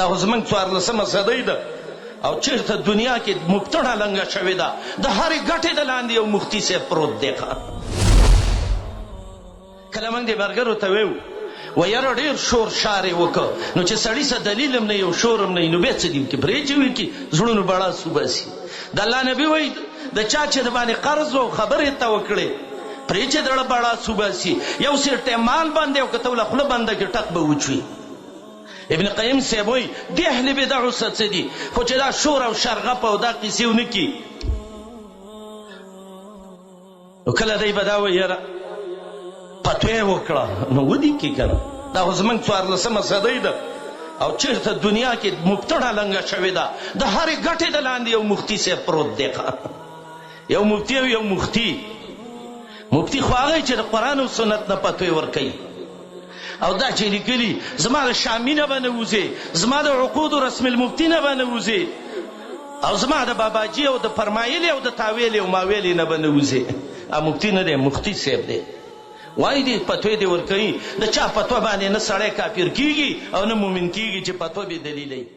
دا خو زمونږ څوارلسمه صدۍ ده او چېرته دنیا کې مفتڼه لنګه شوې ده، د هرې ګټې د لاندې یو مفتي صاحب پروت دی. ښه کله موږ دې مرګرو ته ویو و یاره ډېر شور شار یې وکړ، نو چې سړي څه دلیل هم نه یو شور هم نه، نو بیا څه دي وکړي؟ پرې چې وکړي زړونو بړاس وباسي. د الله نبي وایي د چا چې د باندې قرض او خبرې ته وکړې پرې چې دړه بړاس وباسي، یو سیر ټیم مال باندې او که ته له خوله بنده کې ټق به وچوي. ابن قیم صاحب وایي دې اهل بدعو څه څه دي، خو چې دا شور او شرغپ او دا قصې ونه کړي، نو کله دی به دا وایي یاره فتوا یې وکړه، نو ودې کړي که نه. دا خو زموږ څوارلسمه صدۍ ده او چېرته دنیا کې مفتڼه لنګه شوې ده، د هرې ګټې د لاندې یو مفتي صاحب پروت دی. یو مفتي او یو مفتي، مفتي خو هغه چې د قرآن او سنت نه فتوی ورکوي، او دا چې لیکلي زما د شامي نه به نه وځې، زما د عقود رسم المفتي نه به نه وځې، او زما د باباجي او د فرمایلې او د تاویلې او ماویلې نه به نه وځې، مفتي نه دی، مفتي صاحب دی. وایي دې فتوی دې ورکوي، د چا فتوا باندې نه سړی کافر کیږي او نه مؤمن کیږي چې فتوا بې دلیله وي.